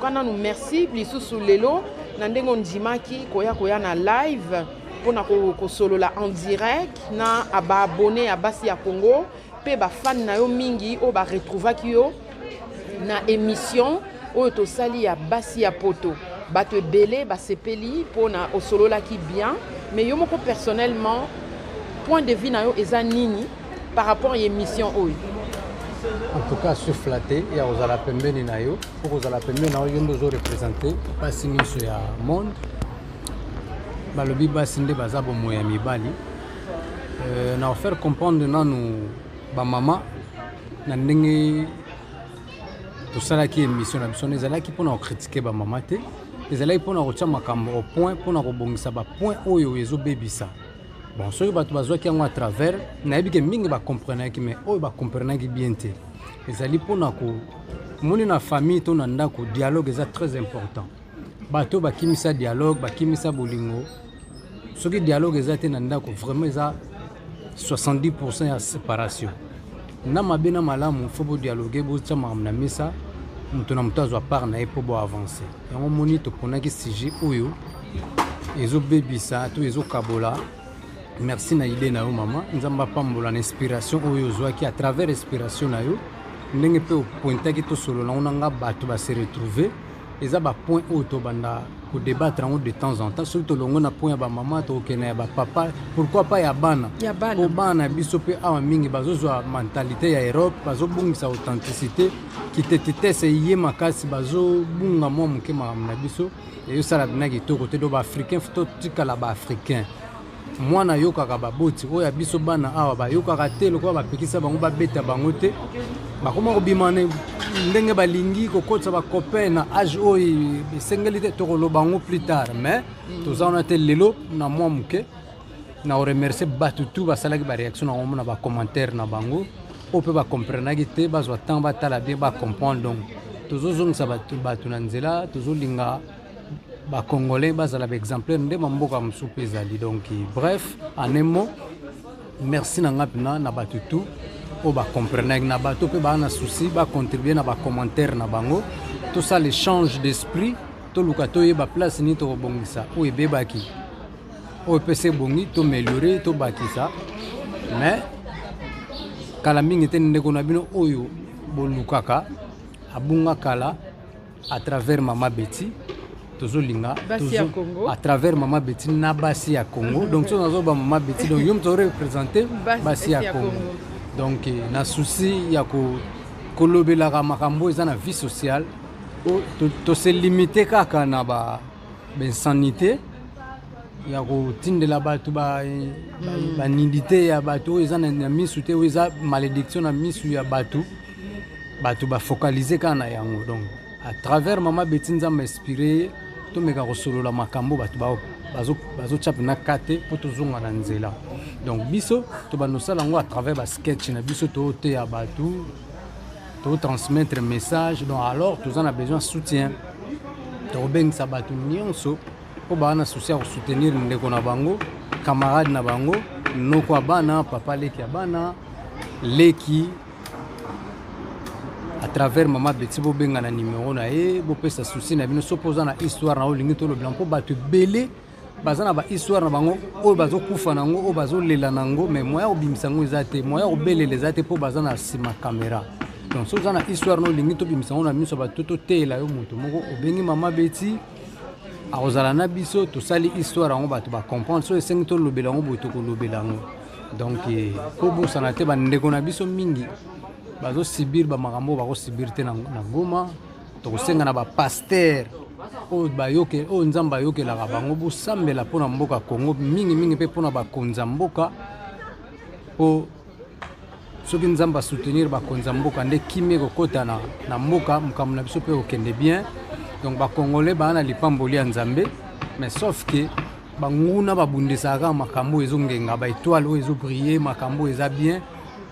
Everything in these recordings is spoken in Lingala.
Tout cas nanu merci lisusu lelo na ndenge ondimaki koya koya na live mpona kosolola en direct na baabonné ya Basi ya Congo mpe bafan na yo mingi oyo baretrouvaki yo na émission oyo tosali ya Basi ya Poto. Bato ebele basepeli mpona osololaki bien, mais yo moko personnellement, point de vue na yo eza nini par rapport ya émission oyo? En tout cas, je suis flatté ya kozala pembeni na yo, mpo kozala pembeni na yo, yo nde ozoreprésente basi nyonso ya monde. Balobi basi nde baza bomoi ya mibali. Na ofaire comprendre nanu bamama na ndenge tosalaki émission na biso, ezalaki mpona kocritiquer bamama te, ezalaki mpona kotia makambo au point, mpona kobongisa bapoint oyo ezobebisa. Bon, soki bato bazwaki yango à travers, nayebi ke mingi bacomprenaki, mais oyo bacomprenaki bien te, ezali mpona komoni na famille to na ndako, dialogue eza très important. Bato bakimisa dialogue, bakimisa bolingo. Soki dialogue eza te na ndako, vraiment eza 70 ya séparation. Na mabe na malamu, faut bodialogue, botia makambo na mesa, moto na moto azwa part na ye mpo boavance. Yango moni toponaki sujet oyo ezobebisa to ezokabola. Merci na idée na yo, mama. Nzambe apambola na inspiration oyo ozwaki. À travers inspiration na yo, ndenge mpe opointaki tosolola ngo na nga, bato base retrouve. Eza bapoint oyo tobanda kodébattre yango de temps en temps. Soki tolongo na point ya bamama, tokokende ya bapapa, pourquoi pas ya bana? Ya bana. Po bana biso mpe awa mingi bazozwa mentalité ya Europe, bazobungisa authenticité, kitetitese ye makasi, bazobunga mwa moke makambo na biso. Eyosala bina kitoko te. Do baafricain, totikala baafricain. Mwana ayokaka baboti. Oyo ya biso bana awa bayokaka te, lokola bapekisa bango, babeta bango te, bakoma kobima ndenge balingi, kokotisa bacopain na age oyo esengeli te. Tokoloba yango plus tard, mais toza wana te lelo. Na mwa moke na koremercier bato tu basalaki baréaction na bango na bacommentaire na bango. Oyo mpe bacomprenaki te, bazwa temps, batala bien, bacomprendre. Donc tozozongisa bato na nzela. Tozolinga bacongolais bazala baexemplaire nde bamboka mosusu mpe ezali. Donc bref, en un mot, merci na nga mpena na bato tu oyo bacomprenaki, na bato mpe baa na souci bacontribue na bacommentaire na bango. Tosala échange d'esprit, toluka toyeba place nini tokobongisa oyo ebebaki, oyo epesa ebongi, toaméliorer, tobakisa. Mais kala mingi te, ndeko na bino oyo bolukaka abunga kala, à travers mama Betty, tozolinga Basi ya Congo. À travers mama Betty na Basi ya Congo. Donc so nazoba mama Betty, donc yo moto oreprésente Basi ya Congo. Donc na souci ya kolobelaka makambo eza na vie sociale, tose limite kaka na bainsanité ya kotindela bato banudité ya bato oyo eza na misu te, oyo eza malédiction na misu ya bato. Bato bafocaliser kaka na yango. Donc à travers mama Betty, Nzambe inspiré ye, tomeka kosolola makambo bato bazotya mpena ka te mpo tozonga na nzela. Donc biso tobanda kosala yango à travers basketch na biso, tooteya bato, totransmettre message. Donc alors toza na besoin soutien. Tokobengisa bato nyonso mpo baa na souci ya kosoutenir ndeko na bango, camarade na bango, noko ya bana, papa leki ya bana, leki, à travers mama Betty. Bobenga na numero na ye, bopesa souci na bino. So mpo oza na histoire na oyo olingi tolobela, mpo bato ebele baza na bahistoire na bango oyo bazokufa nango, oyo bazolela nango, mais moya kobimisa yango eza te, moya kobelela eza te, mpo baza na nsima caméra. Donc so oza na histoire na olingi tobimisa yango na miso ya bato, toteyela yo moto moko, obengi mama Betty, akozala na biso. Tosali histoire yango, bato bacomprendre. So esengi tolobela yango boye, tokolobela yango. Donc kobosana te, bandeko na biso mingi bazosubir bamakambo oyo bakosubir te na Goma. Tokosenga na bapasteur oyo bayoke, oyo Nzambe ayokelaka bango, bosambela mpona mboka Congo, mingimingi mpe mpona bakonzi ya mboka, mpo soki Nzambe asoutenir bakonzi ya mboka, nde kimia ekokɔta na mboka, makambo na biso mpe ekokende bien. Donc bacongolais baa na lipamboli ya Nzambe, mais sauf ke banguna babundisaka kaka makambo oyo ezongenga, baétoile oyo ezobrille, makambo oyo eza bien.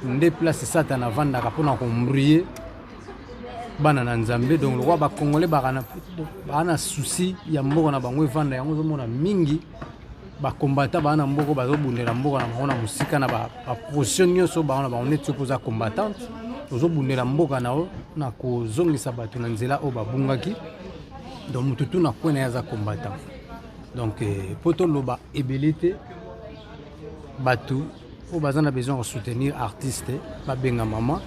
Nde place Satana avandaka mpona koembrouiller bana na Nzambe. Donc lokwa bacongolais baa na souci ya mboka na bango evanda, yango ozomona mingi bakombata baa na mboka, bazobundela mboka na bango na mosika, na baposition nyonso bango na bango. Neti soki oza combattante, ozobundela mboka na yo na kozongisa bato na nzela oyo babungaki. Donc motu tu na coin na ye aza combattant. Donc mpo toloba ebele te, bato oyo baza na besoin ya kosoutenir artiste, babenga mama.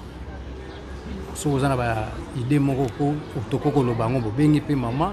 Soki oza na baidée moko, toko koloba yango, bobengi mpe mama.